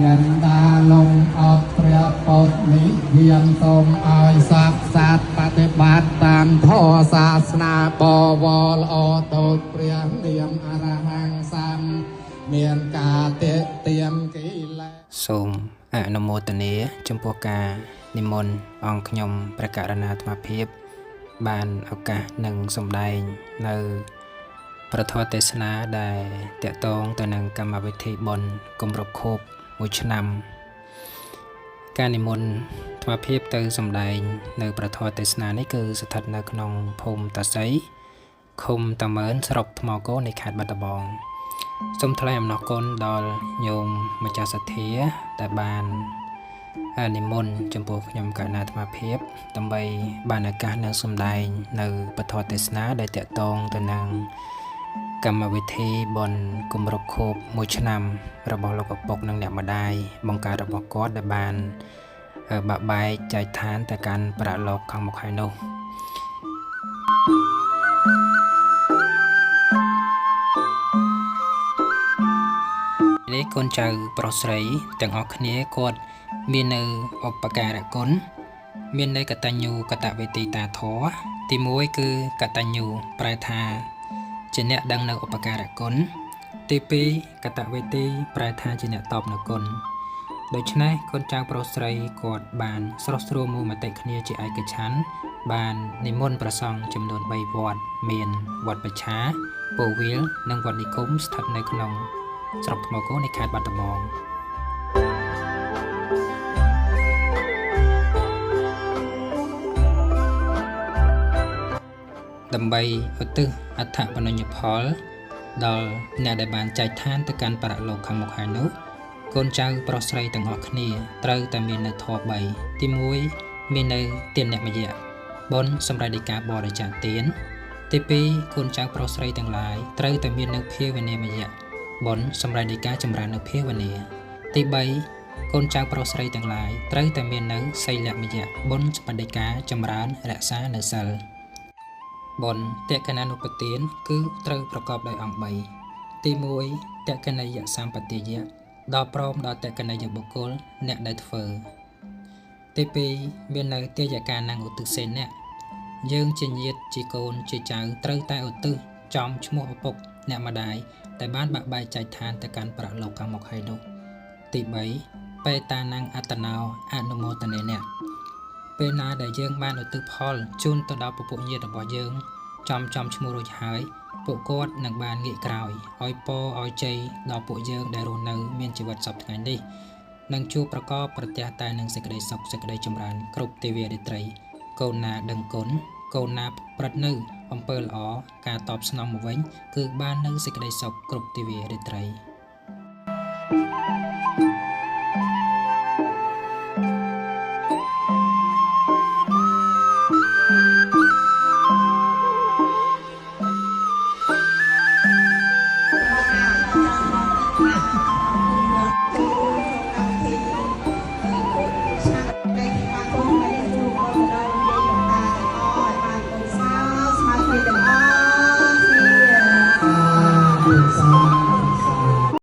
ចិនដាលំអត់ព្រះពុទ្ធនិព្វានសូមឲ្យសពសត្វបដិបត្តិតាមធម៌សាសនាបវរល្អដូចព្រះនាមអរហង្គសម្មានការតិទៀនកិលេស សូមអនុមោទនាចំពោះការនិមន្តអង្គខ្ញុំព្រះករុណាអាត្មាភាព បានឱកាសនឹងសម្ដែងនៅព្រះធម៌ទេសនាដែលតកតងទៅនឹងកម្មវិធីបុណ្យគម្រប់ខួបមួយឆ្នាំ ការនិមន្តអាត្មាភាពទៅសម្ដែងនៅព្រះធម៌ទេសនានេះគឺស្ថិតនៅក្នុងភូមិតាសីឃុំតាម៉ឺនស្រុកថ្មគោនៃខេត្តបាត់ដំបងសូមថ្លែងអំណរគុណដល់ញោមម្ចាស់សទ្ធាដែលបាននិមន្តចំពោះខ្ញុំករុណាអាត្មាភាពដើម្បីបានឱកាសនឹងសម្ដែងនៅព្រះធម៌ទេសនាដែលតកតងទៅនឹងកម្មវិធីបុណ្យគម្រប់ខួបមួយឆ្នាំរបស់លោកឪពុកនិងអ្នកម្ដាយបង្កើតរបស់គាត់ដែលបានបាក់បែកចែកឋានទៅកាន់ប្រាក់លោកខាងមុខហើយនោះនេះកូនចៅប្រុសស្រីទាំងអស់គ្នាគាត់មាននៅឧបការគុណមាននៅកតញ្ញូកតវេទីតាធម៌ទី1គឺកតញ្ញូប្រែថាជាអ្នកដឹងនៅឧបការគុណទី2កតវេទីប្រែថាជាអ្នកតបនៅគុណដូច្នេះកូនចៅប្រុសស្រីគាត់បានស្រស់ស្រួលមួយមតិគ្នាជាឯកច្ឆន្ទបាននិមន្តព្រះសង្ឃចំនួន3វត្តមានវត្តបច្ឆាពោវិលនិងវត្តនិគមស្ថិតនៅក្នុងស្រុកថ្មគោនៃខេត្តបាត់ដំបងដើម្បីឧទ្ទិសអត្ថបនុញ្ញផលដល់អ្នកដែលបានចែកឋានទៅកាន់បរលោកខាងមុខហើយនោះកូនចៅប្រុសស្រីទាំងអស់គ្នាត្រូវតែមាននៅធម៌3ទី1មាននៅទានមយៈបុណ្យសម្រាប់នៃការបរិច្ចាគទានទី2កូនចៅប្រុសស្រីទាំងឡាយត្រូវតែមាននៅភាវនាមយៈបុណ្យសម្រាប់នៃការចម្រើននៅភាវនាទី3កូនចៅប្រុសស្រីទាំងឡាយត្រូវតែមាននៅសីលមយៈបុណ្យសម្រាប់នៃការចម្រើនរក្សានៅសិលបុណ្យតក្កណានុបទានគឺត្រូវប្រកបដោយអង្គ3ទី1តក្កណិយសម្បទាយៈដល់ព្រមដល់តក្កណិយបុគ្គលអ្នកដែលធ្វើទី2មាននៅទាយកានំឧទ្ទិសេនៈយើងជាញាតិជាកូនជាចៅត្រូវតែឧទ្ទិសចំឈ្មោះឪពុកអ្នកម្ដាយដែលបានបាក់បែកចែកឋានទៅកាន់ប្រាក់លោកខាងមុខហើយនោះទី3បេតានំអត្តណោអនុមោទនេនៈពេលណាដែលយើងបានឧទ្ទិសផលជូនទៅដល់ពពួកញាតិរបស់យើងចំឈ្មោះរួចហើយពួកគាត់នឹងបានងាកក្រោយឲ្យពរឲ្យជ័យដល់ពួកយើងដែលរស់នៅមានជីវិតសព្វថ្ងៃនេះនឹងជួបប្រកបប្រទះតែនឹងសេចក្តីសុខសេចក្តីចម្រើនគ្រប់ទិវារាត្រីកូនណាដឹងគុណកូនណាប្រព្រឹត្តនៅអំពើល្អការតបស្នងមកវិញគឺបាននៅសេចក្តីសុខគ្រប់ទិវារាត្រី